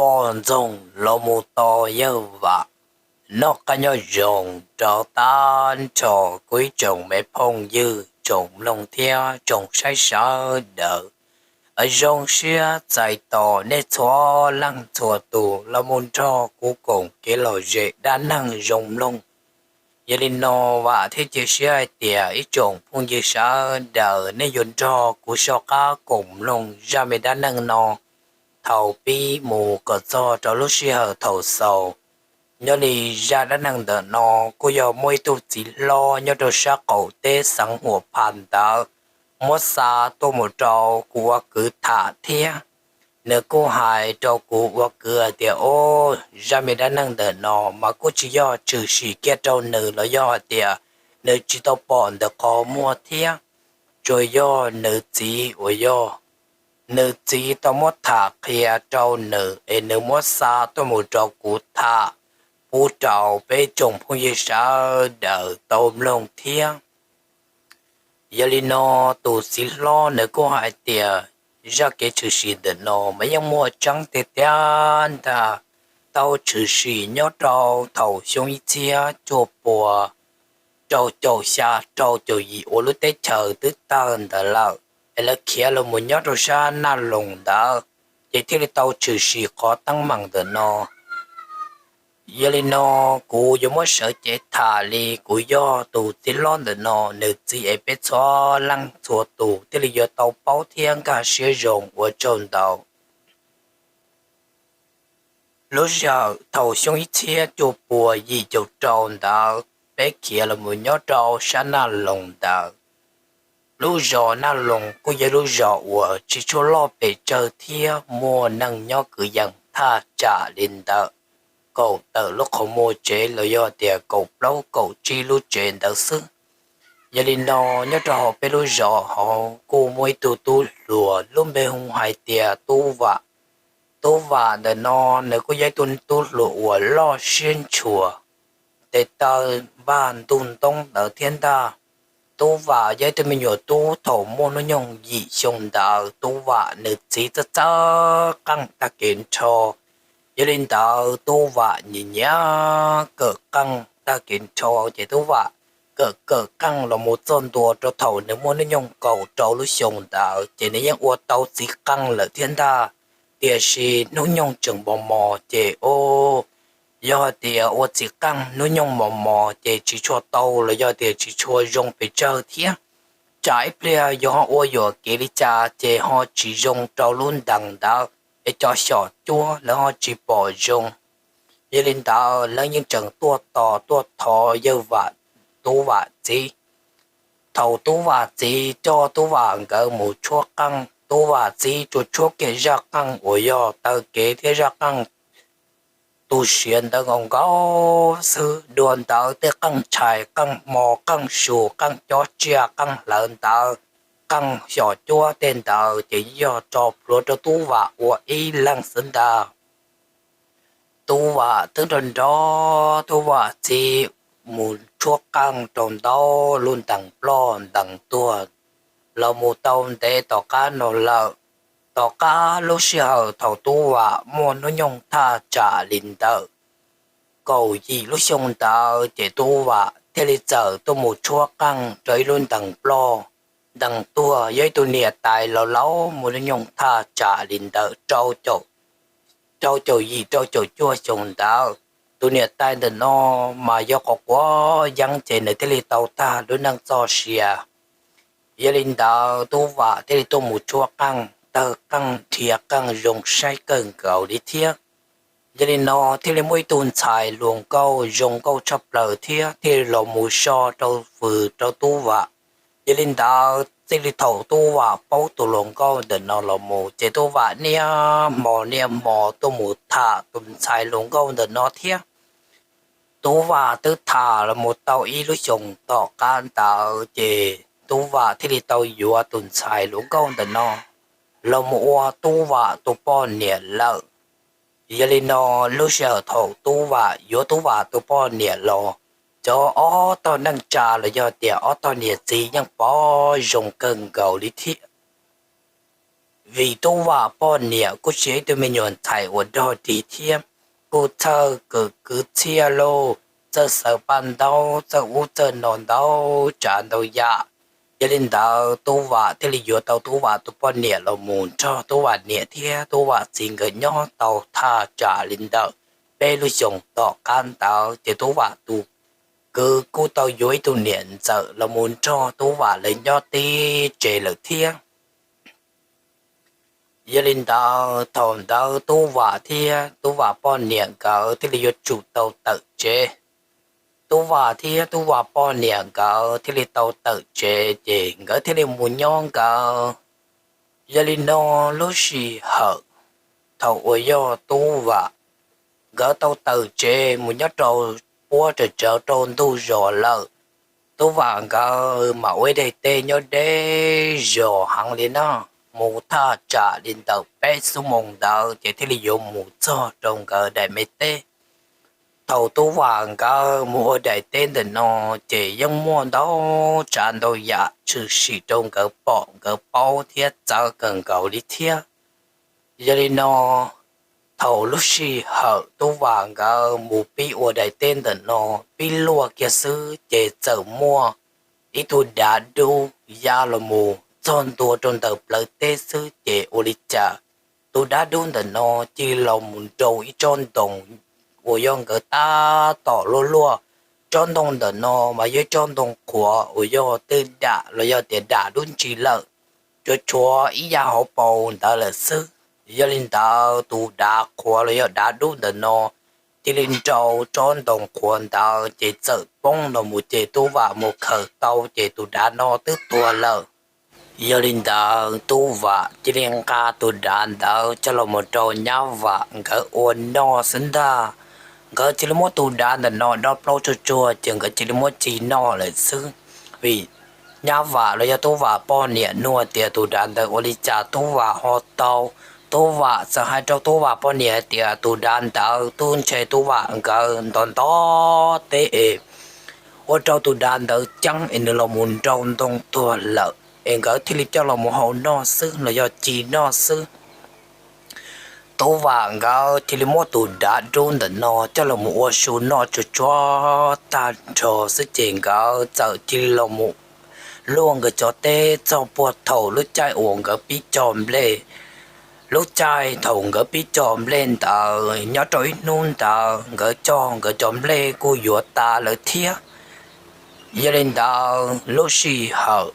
poj ntxoog los mus tos yawg Vam. Noj qab nyob zoo rau tag nrho kuv ib tsoom me phooj ywg, tsoom mloog thiab tsoom saib sawv daws. Zoo siab txais tos nej txhua leej txhua tus los mus nrog kuv koom kev lom zem dab neeg zoo mloog. Yog li no, vam thiab cia siab hais tias ib tsoom phooj ywg sawv daws nej yuav nrog kuv soj qab koom mloog zaj me dab neeg no thaum pib mus kom txog rau lub sij hawm thaum xaus. Nyob li zaj dab neeg ntawm no kuj yog muaj ib tug txiv hlob nyob rau sab qaum teb xeev Huam Phas ntawd muab xa tuaj mus rau kuv ua kwv tham thiab. Nws kuj hais rau kuv ua kwv hais tias, o, zaj me dab neeg ntawm no mas kuj tsis yog tshwm sim kiag rau nws los yog hais tias nws tsis tau pom ntawm qhov muag thiab, tsuas yog nws txiv uas yog nws txiv tau muab tham qhia rau nws es nws muab xa tuaj mus rau kuv tham pub rau peb tsoom phooj ywg sawv daws tau mloog thiab. Yog li no, tus txiv hlob nws kuj hais tias zaj kev tshwm sim ntawm no mas yeej muaj tseeb tiag tiag ntag, tau tshwm sim nyob rau thaum xyoo ib txhiab cuaj pua rau caum xya rau caum yim uas lub teb chaws twb tawg ntawd lawm, es lawv khiav los mus nyob rau sab Naj Loos ntawd, ces thiaj li tau tshwm sim qhov teeb meem ntawm no. Yog li no, kuv yuav muab sawv cev tham li kuv yog tus txiv hlob ntawm no nws txiv es peb txhua leej txhua tus thiaj li yuav tau paub thiab nkag siab zoo ua tsaug ntau. Lub sij hawm thaum xyoo ib txhiab cuaj pua yim caum rau ntawd peb khiav los mus nyob rau sab Naj Loos ntawd. Lub zos Naj Loos kuj yog lub zos uas tsis tshua loj pes tsawg thiab muaj neeg nyob kwv yees thaj tsam li ntawm kaum tawm lub qhov muag tsev los yog tias kaum plaub kaum tsib lub tsev ntawd xwb. Yog li no, nyob rau hauv peb lub zos hauv kuj muaj ib tug tub hluas lub npe hu hais tias Tub Vam. Tub Vam ntawm no nws kuj yog ib tug tub hluas uas loj siab ntshua, tes taw npaj ntuj ntoob ntawd thiab ntag. Tub Vam yog ib tug me nyuam tub thaum muaj hnub nyoog yim xyoo ntawd, Tub Vam nws txiv txawj txawj qeej tag kev nrho. Yog li ntawd, Tub Vam nyiam nyiam kawm qeej tag kev nrho, ces Tub Vam kawm kawm qeej los mus txog ntua rau thaum nws muaj hnub nyoog kaum rau lub xyoo ntawd ces nws yeej ua tau txiv qeej lawm thiab ntag. Tiam sis hnub nyoog tseem mos mos ces, o, yog hais tias ua txiv qeej hnub nyoog mos mos ces tsis tshua tau los yog tias tsis tshua zoo pes tsawg thiab. Tsam ib pliag yog ho ua yuam kev li cas ces ho tsis zoo rau lub ntees ntawd, es cov xyom cuab lawv ho tsis pom zoo. Yog li ntawd, lawv yeej tseem tuaj tos tuaj thov yawg Vam, Tub Vam txiv. Thaum Tub Vam txiv coj Tub Vam nkawd mus tshuab qeej, Tub Vam txiv tsuas tshuab kiag zaj qeej uas yog taw kev thiab zaj qeej tu siav ntawd nkaus nkaus xwb. Dua ntawd tej qeej tshais, qeej hmo, qeej su, qeej cob tsiaj, qeej hlawv ntawd, qeej xyom cuab tej ntawd ces yog tso plhuav rau Tub Vam ua ib leeg xwb ntag. Tub Vam twb nrog nrog Tub Vam txiv mus tshuab qeej rau ntau lub ntees ploj ntees tuag los mus tau ntev tom qab no lawm. Tom qab lub sij hawm thaum Tub Vam muaj hnub nyoog thaj tsam li ntawm kaum yim lub xyoo ntawd ces Tub Vam thiaj li txawm tuaj mus tshuab qeej rau ib lub ntees ploj ntees tuag, yog ib tug niam tais laus laus muaj hnub nyoog thaj tsam li ntawm rau caum yim rau caum cuaj xyoo ntawd. Tus niam tais ntawm no mas yog quav quav yeeb ces nws thiaj li tau tag lub neej txoj sia. Yog li ntawd, Tub Vam thiaj li tuaj mus tshuab qeej, tawg qeej, nrhiav qeej zoo saib kawg nkaus li thiab. Yog li no, thiaj li muaj ib tug ntxhais hluas nkauj zoo nkauj tshaj plaws thiab thiaj li los mus so rau fws rau Tub Vam. Yog li ntawd, txij li thaum Tub Vam paub tus hluas nkauj ntawm no los mus ces Tub Vam niaj hmo niaj hmo tuaj mus tham tus ntxhais hluas nkauj ntawm no thiab. Tub Vam twb tham los mus tau ib lub xyoos tom qab ntawd ces Tub Vam thiaj li tau yuav tus ntxhais hluas nkauj ntawm no los mus ua Tub Vam tus poj niam lawm. Yog li no, lub sij hawm thaum Tub Vam yuav Tub Vam tus poj niam los, cov ob tog neej tsa los yog tias ob tog niam txiv yeej pom zoo kawg nkaus li thiab. Vim Tub Vam poj niam kuj tsis yog ib tug me nyuam ntxhais uas dog dig thiab, kuj txawj kawm kwv txhiaj lauj, txawj xaws paj ntaub, txawj ub txawj no ntau tsav ntau yam. Yog li ntawd Tub Vam thiaj li yuav tau Tub Vam tus poj niam los mus nrog Tub Vam niam thiab Tub Vam txiv nkawd nyob tau thaj tsam li ntawm peb lub xyoos. Tom qab ntawd ces Tub Vam tus kwv kuj tau yuav ib tug niam ntxawm los mus nrog Tub Vam lawv nyob tib tsev lawm thiab. Yog li ntawd thaum ntawd Tub Vam thiab Tub Vam poj niam nkawd thiaj li yuav tsum tau tawm tsev. Tub Vam thiab Tub Vam poj niam nkawd thiaj li tau tawm tsev ces nkawd thiaj li mus nyob nkawd. Yog li no lub sij hawm thaum uas yog Tub Vam nkawd tau tawm tsev mus nyob rau puab tawm tsawv rau ntug zos lawm, Tub Vam nkawd mam ua ib daim teb nyob deb zos heev li na, mus thaj tsam li ntawm peb xuab moos ntawd ces thiaj li yuav mus txog rau nkawd daim me teb. Thaum Tub Vam nkawd mus ua daim teb ntawm no ces yeej muaj ntau tsav ntau yam tshwm sim rau nkawd pom nkawd paub thiab txawv kawg nkaus li thiab. Yog li no thaum lub sij hawm Tub Vam nkawd mus pib ua daim teb ntawm no, pib luaj kiag xwb ces txawm muaj ib tug dav dub ya los mus txog ntua rau ntawm plawv teb xwb ces ua li cas tus dav dub ntawm no cia li los mus nrau ib tsob ntoo uas yog nkawd tab tom luaj luaj. Tsob ntoo ntawm no mas yog ib tsob ntoo qhuav uas yog twb dam los yog tias dam dub ntsis lawm, tsuas tshuav ib yav hauv paus ntawd lawm xwb. Yog li ntawd tus dav qhuav los yog dav dub ntawm no cia li nrau tsob ntoo qhuav ntawd ces txawm poob los mus ces Tub Vam mus khaws tau ces tus dav no twb tuag lawm. Yog li ntawd Tub Vam cia li nqa tus dav ntawd coj los mus rau Nyab Vam nkawd ua noj xwb ntag. Nkawd cia li muab tus dav ntawm no dob plaub tsuag tsuag ces nkawd cia li muab ci noj lawm xwb. Vim Nyab Vam los yog Tub Vam poj niam nug tias tus dav ntawd ua li cas Tub Vam ho tau. Tub Vam txawm hais rau Tub Vam poj niam hais tias tus dav ntawd twb ntshe Tub Vam nkawd ntov ntov teb es ua rau tus dav ntawd ceeb es nws los mus nrau ntoo tuag lawm es nkawd thiaj li coj los mus hau noj xwb los yog ci noj xwb. Tub Vam nkawd cia li muab tus dav dub ntawm no coj los mus ua su noj tsuag tsuag tag nrho xwb ces nkawd txawm cia li los mus luaj nkawd cov teb txog puag thaum lub caij uas nkawd pib cog nplej. Lub caij thaum nkawd pib cog nplej ntawd nyob rau ib hnub ntawd nkawd cog nkawd cov nplej kuj yuav tas lawm thiab. Yog li ntawd lub sij hawm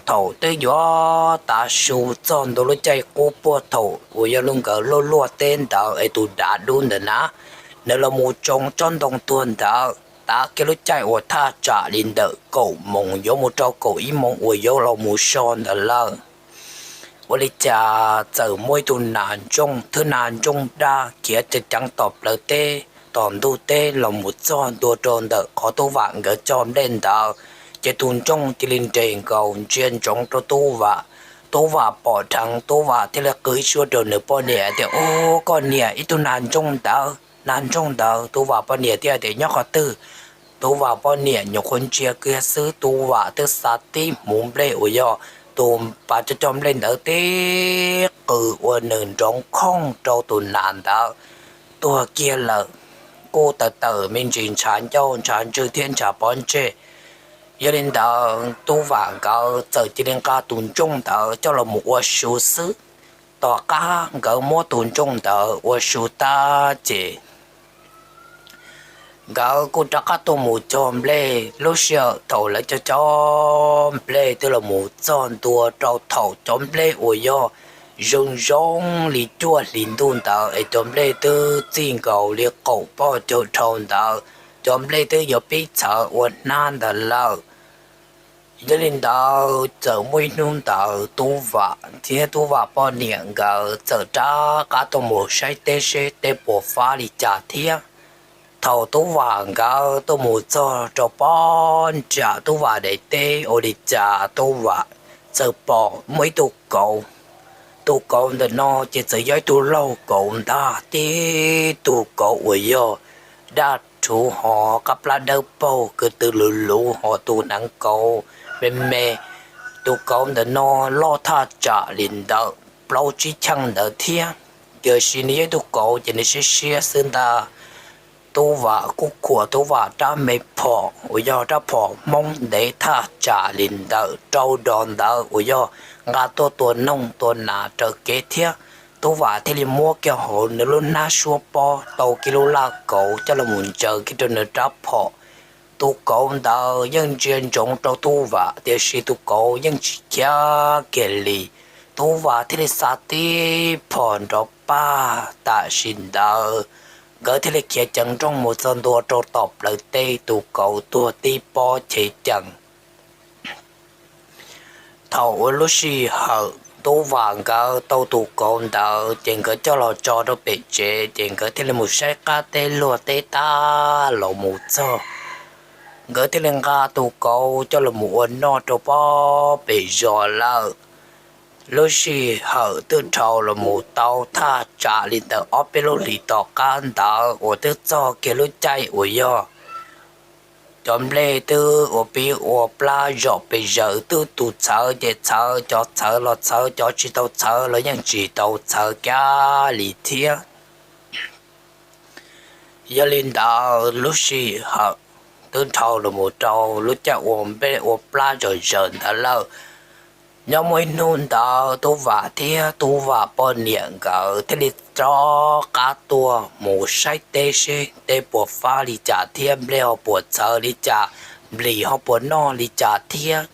thaum twb yuav tav su txog ntua lub caij qub puag thaum uas yog lub nkawd luaj luaj teb ntawd es tus dav dub ntawd na, nws los mus tsoo tsob ntoo tuag ntawd tav kiag lub caij uas thaj tsam li ntawm kaum moos yuav mus rau kaum ib moos uas yuav los mus so ntawd lawm. Ua li cas txawm muaj ib tug nas ntsooj, thwb nas ntsooj daj khiav ceev ceev tom plawv teb tom ntug teb los mus txog ntua rau ntawm qhov Tub Vam nkawd cog nplej ntawd, ces tus ntsooj cia li nres nkaus ntsia ntsoov rau Tub Vam. Tub Vam pom dheev Tub Vam thiaj li qw ib suab rau nws poj niam tias, Ub, koj niam, ib tug nas ntsooj ntawd, nas ntsooj ntawd. Tub Vam poj niam thiaj tias, Nyob qhov twg? Tub Vam poj niam nyuam qhuav ntsia kiag xwb, Tub Vam twb xa tib hmuv nplej uas yog tus pas cog cog nplej ntawd tib qws ua nws nrov nkhooj rau tus nas ntawd tuag kiag lawm. Kuj tawm tawm me ntsis ntshav ncauj ntshav ntswg thiab ntshav pob ntseg. Yog li ntawd Tub Vam nkawd txawm cia li nqa tus ntsooj ntawd coj los mus ua su xwb. Tom qab nkawd muab tus ntsooj ntawd ua su tag ces nkawd kuj rov qab tuaj mus cog nplej. Lub sij hawm thaum lawv cog cov nplej twb los mus txog ntua rau thaum cov nplej uas yog zoo zoo li cuaj hlis ntuj ntawd es cov nplej twb txij nkaus li qaum poj caug dhau ntawd, cov nplej twb yuav pib txhawv ua hnab ntawd lawm. Yog li ntawd txawm muaj ib hnub ntawd Tub Vam thiab Tub Vam poj niam nkawd txawm rov qab tuaj mus saib teb seb teb puas fab li cas thiab. Thaum Tub Vam nkawd tuaj mus txog rau pob nram Tub Vam daim teb ua li cas Tub Vam txawm pom muaj ib tug kauv. Tus kauv ntawm no ces txawm yog ib tug laug kauv ntag, tib tug kauv uas yog daj rhuv ho qab plab dawb paug ko tw luv luv ho tus hneev kauv me me. Tus kauv ntawm no loj thaj tsam li ntawm plaub tsib cheej ntawd thiab. Tiam sis nws yog ib tug kauv ces nws siab siab xwb ntag. Tub Vam kuj khuam Tub Vam rab me phom uas yog rab phom Hmoob ntev thaj tsam li ntawm rau dos ntawd uas yog nqa tuaj tua noog tua nas raws kev thiab. Tub Vam thiaj li muab kiag hauv nws lub hnab suab pob tau kiag lub laj kauv coj los mus ntsaws kiag rau nws rab phom. Tus kauv ntawd yeej ntsia ntsoov rau Tub Vam tiam sis tus kauv yeej tsis khiav kiag li. Tub Vam thiaj li xa tib phom nrov pag tam sim ntawd, nkawd thiaj li khiav ceev nrooj mus txog ntua rau tom plawv teb, tus kauv tuag tib pob chev cees. Thaum uas lub sij hawm Tub Vam nkawd tau tus kauv ntawd ces nkawd coj los tso rau pem tsev ces nkawd thiaj li mus saib qab teb luag teb tab los mus txog, nkawd thiaj li nqa tus kauv coj los mus ua noj rau pob pem zos lawm. Lub sij hawm twb dhau los mus tau thaj tsam li ntawm ob peb lub hlis tom qab ntawd uas twb txog kiag lub caij uas yog cov nplej twb ua pib ua plab zom pes zaws, twb tus txhawv ces txhawv, cov txhawv los txhawv, cov tsis tau txhawv los yeej tsis tau txhawv kiag li thiab. Yog li ntawd lub sij hawm twb dhau los mus rau lub caij ua nplej ua plab zom zaws ntawd lawm. Nyob muaj ib hnub ntawd Tub Vam thiab Tub Vam poj niam nkawd thiaj li rov qab tuaj mus saib teb seb teb puas fab li cas thiab nplej ho puas txhawv li cas, nplis ho puas noj li cas thiab.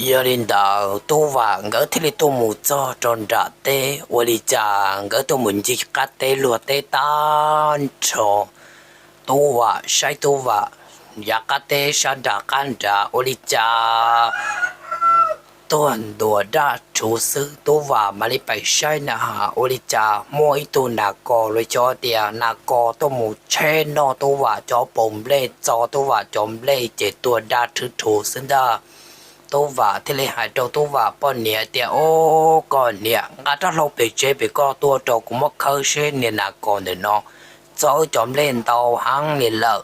Yog li ntawd Tub Vam nkawd thiaj li tuaj mus txog rau nram teb, ua li cas nkawd tuaj mus ncig qab teb luag teb tag nrho. Tub Vam saib Tub Vam yav qab teb sab nram qab nrad ua li cas tuag ntuas daj rhuv xwb. Tub Vam mam li pais saib na has ua li cas muaj ib tug nas kos los xyov tias nas kos tuaj mus tsheb noj Tub Vam cov paus nplej, txo Tub Vam cov nplej ces tuag daj rhuv rhuv xwb ntag. Tub Vam thiaj li hais rau Tub Vam poj niam tias, Ub, koj niam, nqa rab hlau pem tsev pem koj tuaj rau kuv muab khawb seb niag nas kos ntawm no txo wb cov nplej ntau heev li lawm.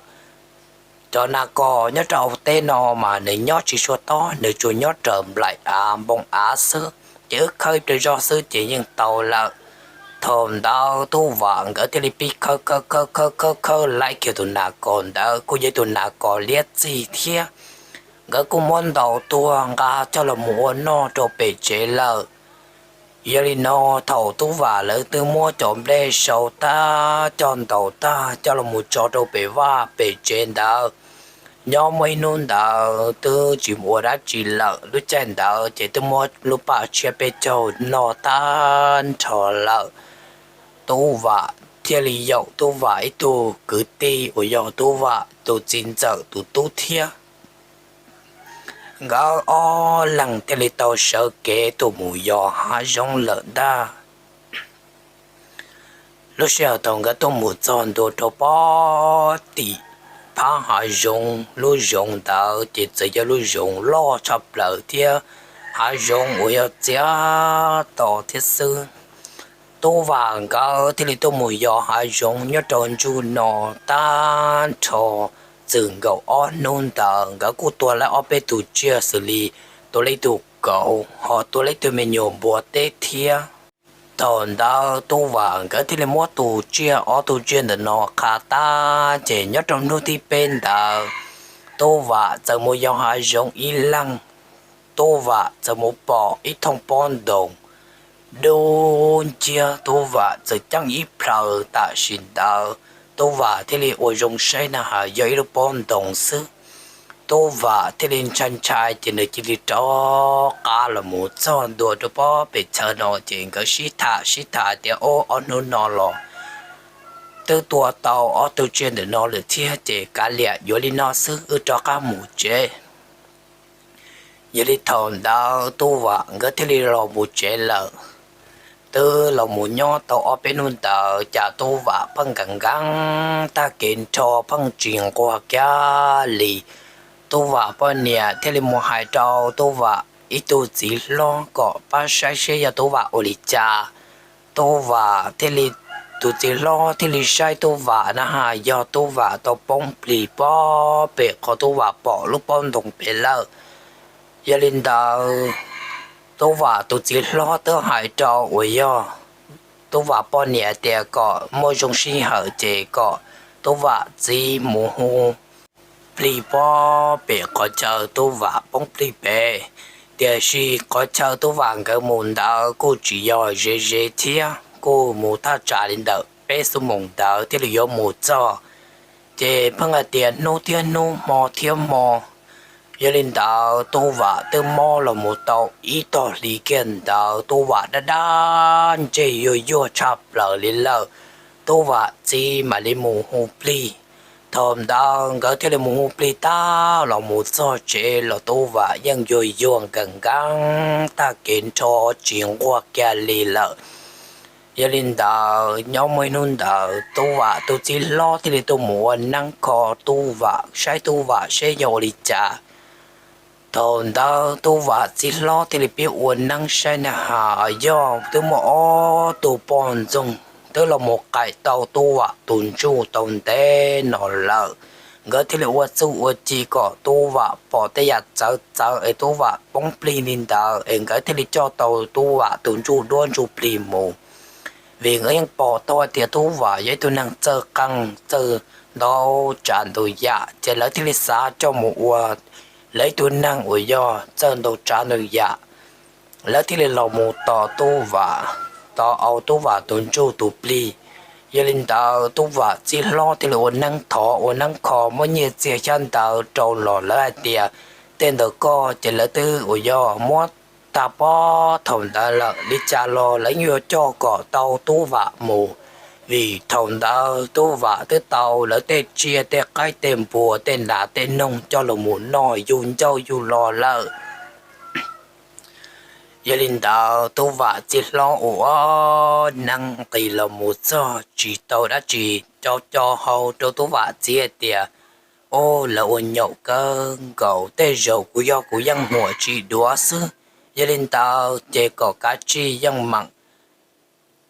Cov nas kos nyob rau teb no mas nws nyob tsis sua tob, nws tsuas nyob raws nplaim av npoo av xwb, ces wb khawb ib pliag zog xwb ces yeej tau lawm. Thaum ntawd Tub Vam nkawd thiaj li pib khawb khawb khawb khawb khawb khawb laib kiag tus nas kos ntawd, kuj yog tus nas kos liab txig thiab. Nkawd kuj muab ntaus tuag nqa coj los mus ua noj rau pem tsev lawm. Yog li no, thaum Tub Vam lawv twb muab cov nplej sau tag coj ntaus tag coj los mus tso rau pem vaj pem tsev ntawd, nyob muaj ib hnub ntawd twb tsis ua dab tsi lawm. Lub caij ntawd ces twb muab lub paj tshiab peb caug noj tag nrho lawm. Tub Vam thiaj li yaum Tub Vam ib tug kwv tij uas yog Tub Vam tus txiv ntxawm tus tub thiab. Nkawd ob leeg thiaj li tau sawv kev tuaj mus yos hav zoov lawm ntag. Lub sij hawm thaum nkawd tuaj mus txog ntua rau pob tim phab hav zoov, lub zoov ntawd ces txawm yog lub zoov loj tshaj plaws thiab hav zoov uas yog txias to thiab xwb. Tub Vam nkawd thiaj li tuaj mus yos hav zoov nyob rau ntsuj no tag nrho txwm nkaus ob hnub ntawd, nkawd kuj tua lawv ob peb tus tsiaj xws li tua lawv ib tug kauv, ho tua lawv ib tug me nyuam npua teb thiab. Thaum ntawd Tub Vam nkawd thiaj li muab tus tsiaj, ob tug tsiaj ntawm no qha tag, ces nyob rau hnub thib peb ntawd, Tub Vam txawm mus yos hav zoov ib leeg. Tub Vam txawm mus pom ib thooj pob ntoos dub nciab, Tub Vam txawm ceeb ib plhaw tam sim ntawd, Tub Vam thiaj li ua zoo saib na has yog ib lub pob ntoos xwb. Tub Vam thiaj li ntshai ntshai ces nws cia li rov qab los mus txog ntua rau pob pem chaw no, ces nkawd sib tham sib tham tias, Ob, ob hnub no los twb tua tau ob tug tsiaj ntawm no lawm thiab, ces kav liam yuav li no xwb, wb rov qab mus tsev. Yog li thaum ntawd Tub Vam nkawd thiaj li los mus tsev lawm. Twb los mus nyob tau ob peb hnub ntawd, cas Tub Vam pheej nkees nkees tag kev nrho, pheej tsis nquag kiag li. Tub Vam poj niam thiaj li mus hais rau Tub Vam ib tug txiv hlob kom pab saib seb yog Tub Vam ua li cas. Tub Vam thiaj li, tus txiv hlob thiaj li saib Tub Vam na has yog Tub Vam tau poob plig pob pem qhov Tub Vam pom lub pob ntoos pem lawm. Yog li ntawd, Tub Vam tus txiv hlob twb hais rau uas yog Tub Vam poj niam tias kom muaj zoo sij hawm ces kom Tub Vam txiv mus hu plig pob pem qhov chaw Tub Vam poob plig pem. Tiam sis qhov chaw Tub Vam nkawd mus ntawd kuj tsis yog ze ze thiab, kuj mus thaj tsam li ntawm peb xuab moos ntawd thiaj li yuav mus txog. Ces pheej hais tias hnub thiab hnub, hmo thiab hmo. Yog li ntawd Tub Vam twb mob los mus tau ib tog hlis kiag ntawd, Tub Vam dab dab ntseg yuag yuag tshaj plaws li lawm. Tub Vam txiv mam li mus hu plig. Thaum ntawd nkawd thiaj li mus hu plig tag los mus txog tsev los Tub Vam yeej yuag yuag nkees nkees tag kev nrho tsis nquag kiag li lawm. Yog li ntawd nyob muaj ib hnub ntawd Tub Vam tus txiv hlob thiaj li tuaj mus ua neeb kho Tub Vam, saib Tub Vam seb yog ua li cas. Thaum ntawd Tub Vam txiv hlob thiaj li pib ua neeb saib na has yog twb muaj ob tug poj ntxoog twb los mus qaim tau Tub Vam tus ntsuj tau ntev no lawm. Nkawd thiaj li ua txuj ua ci kom Tub Vam pom tej yam txawv txawv es Tub Vam poob plig li ntawd es nkawd thiaj li coj tau Tub Vam tus ntsuj duab ntsuj plig mus. Vim nkawd yeej pom tau hais tias Tub Vam yog ib tug neeg txawj qeej txawj ntau tsav ntau yam, ces lawv thiaj li xav coj mus ua lawv ib tug neeg uas yog txawj ntau tsav ntau yam. Lawv thiaj li los mus tos Tub Vam, tos au Tub Vam tus ntsuj tus plig. Yog li ntawd Tub Vam txiv hlob thiaj li ua neeb thov ua neeb kho muab nyiaj txiag xyab ntawv rau los lawv hais tias tej ntawd koj ces lawv twb uas yog muab tag pob thaum ntawd lawm, li cas los lawv yuav coj kom tau Tub Vam mus. Vim thaum ntawd Tub Vam twb tau lawv tej tsiaj tej qaib tej npua tej nas tej noog coj los mus noj yug ncauj yug lo lawm. Yog li ntawd Tub Vam txiv hlob ua ob neeb nqis los mus txog tsis tau dab tsi, co co hau rau Tub Vam txiv hais tias, Ub, lawv ua nyaum kawg nkaus, tej zaum kuv yog kuv yeej muam tsis duav xwb. Yog li ntawd ces kom kav tsij yeej meem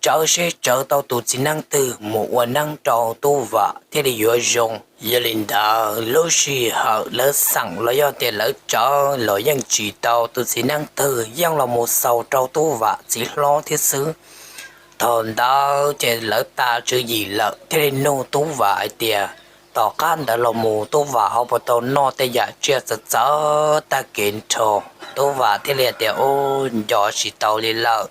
tsawv seb tsawv tau tus txiv neeb twg mus ua neeb rau Tub Vam thiaj li yuav zoo. Yog li ntawd lub sij hawm lawv xeem los yog tias lawv tsawv los yeej tsis tau tus txiv neeb twg yeej los mus xaus rau Tub Vam txiv hlob thiab xwb. Thaum ntawd ces lawv tas tswv yim lawm thiaj li nug Tub Vam hais tias, Tom qab ntawd los mus Tub Vam ho puas tau noj tej yam tsiaj txawv txawv tag kev nrho? Tub Vam thiaj li hais tias, Ub, nco tsis tau li lawm.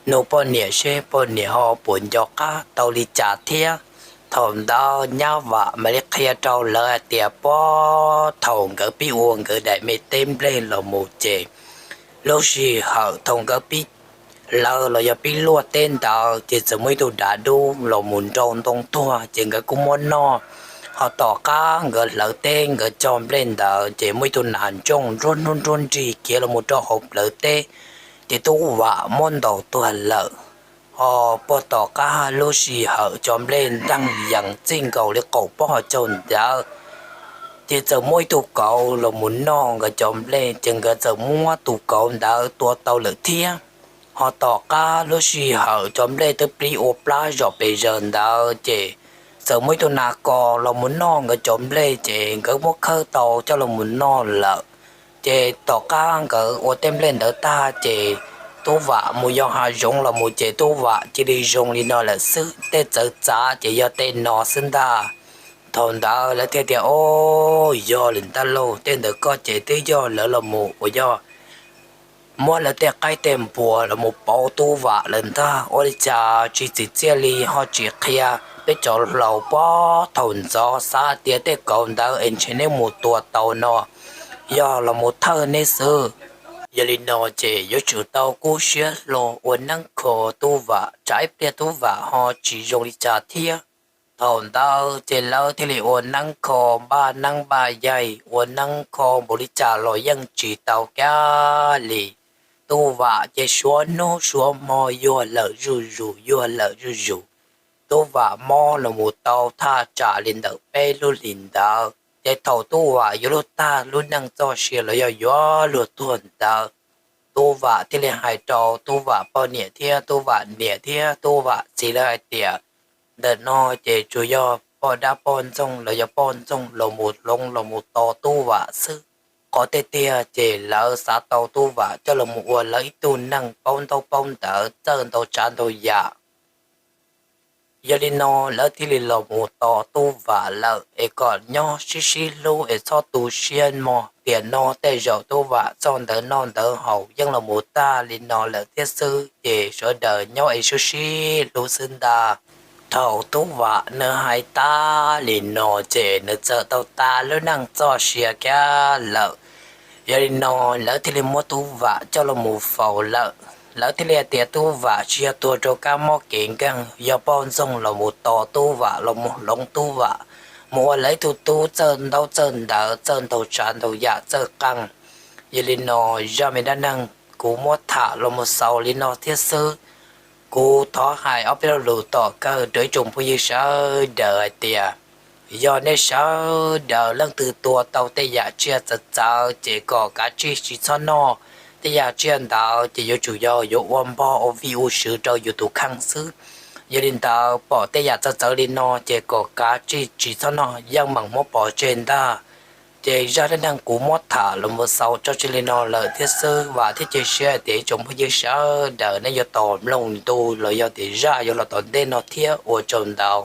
Nug poj niam seb poj niam ho puas nco qab tau li cas thiab. Thaum ntawd nyab Vam mam li qhia rau lawv hais tias puag thaum nkawd pib ua nkawd daim me teb nplej los mus ces lub sij hawm thaum nkawd pib hlawv los yog pib luaj teb ntawd ces txawm muaj ib tug dav dub los mus nrau ntoo tuag ces nkawd kuj muab noj. Ho tom qab nkawd hlawv teb nkawd cog nplej ntawd ces muaj ib tug nas ntsooj nruab hnub nruab nrig khiav los mus rau hauv plawv teb, ces Tub Vam muab ntaus tuag lawm. Ho puag tom qab lub sij hawm cov nplej nteeg yees txij nkaus li qaum pob hauv caug ntawd, ces txawm muaj ib tug kauv los mus noj nkawd cov nplej ces nkawd txawm muab tus kauv ntawd tua tau lawm thiab. Ho tom qab lub sij hawm cov nplej twb plib ua plab zom pes zaws ntawd ces txawm muaj ib tug nas kos los mus noj nkawd cov nplej ces nkawd muab khawb tau coj los mus noj lawm. Ces tom qab nkawd ua tej nplej ntawd tag ces Tub Vam mus yos hav zoov los mus ces Tub Vam cia li zoo li no lawm xwb, tej txawv txav ces yog tej no xwb ntag. Thaum ntawd lawv thiaj tias, Ob, yog lawm ntag lauj, tej ntawd koj ces twb yog lawv los mus uas yog muab lawv tej qaib tej npua los mus pauv Tub Vam lawm ntag. Ua li cas tsis txim txiaj li ho tsis qhia peb cov laus puag thaum ntxov, xav tias tej kauv ntawd es ntshe neb mus tua tau no, yog los mus thawj neb xwb. Yog li no ces yuav tsum tau kub siab hlo ua neeb kho Tub Vam, tsam ib pliag Tub Vam ho tsis zoo li cas thiab. Thaum ntawd ces lawv thiaj li ua neeb kho, npaj neeb npaj yaig, ua neeb kho npaum li cas los yeej tsis tau kiag li. Tub Vam ces suav hnub suav hmo yuag lawm zuj zus, yuag lawm zuj zus. Tub Vam mob los mus tau thaj tsam li ntawm peb lub hlis ntawd, ces thaum Tub Vam yuav luag tag lub neej txoj sia los yog yuav luag tuag ntawd, Tub Vam thiaj li hais rau Tub Vam poj niam thiab Tub Vam niam thiab Tub Vam txiv lawv hais tias, Ntawm no ces tsuas yog poj dab poj ntxoog los yog poj ntxoog los mus hloov los mus tos Tub Vam xwb. qhov tiag tiag ces lawv xav tau Tub Vam coj los mus ua lawv ib tug neeg paub ntaub paub ntawv, txawj ntau tsav ntau yam. Yog li no lawv thiaj li los mus tos Tub Vam lawm es kom nyob sib sib hlub es txhob tu siab mog. Tiam no tej zaum Tub Vam txoj ntawv noj ntawv haus yeej los mus tag li no lawm thiab xwb, ces sawv daws nyob es sib sib hlub xwb ntag. Thaum Tub Vam nws hais tas li no ces nws txawm tau tas lub neej txoj sia kiag lawm. Yog li no lawv thiaj li muab Tub Vam coj los mus faus lawm. Lawv thiaj li hais tias Tub Vam tsis yog tuag rau kab mob kev nkeeg, yog poj ntxoog los mus tos Tub Vam los mus hloov Tub Vam mus ua lawv ib tug tub txawj ntaub txawj ntawv, txawj ntau tsav ntau yam, txawj qeej. Yog li no zaj me dab neeg kuv muab tham los mus xaus li no thiab xwb. Kuv thov hais ob peb lo lus tom kawg rau ib tsoom phooj ywg sawv daws hais tias yog nej sawv daws leej twg tua tau tej yam tsiaj txawv txawv ces kom kav tsij tsis txhob noj. Tej yam tsiaj ntawd ces yuav tsum yog yuav ua npog ua vij ua sw rau yus tus kheej xwb. Yog li ntawd pom tej yam txawv txawv li no ces kom kav tsij tsis txhob noj, yeej meem muab pov tseg ntag. Ces zaj dab neeg kuv muab tham los mus xaus tso tseg li no lawm thiab xwb. Vam thiab cia siab hais tias ib tsoom phooj ywg sawv daws nej yuav tos mloog ntu los yog tias zaj yuav los tom ntej no thiab. Ua tsaug ntau.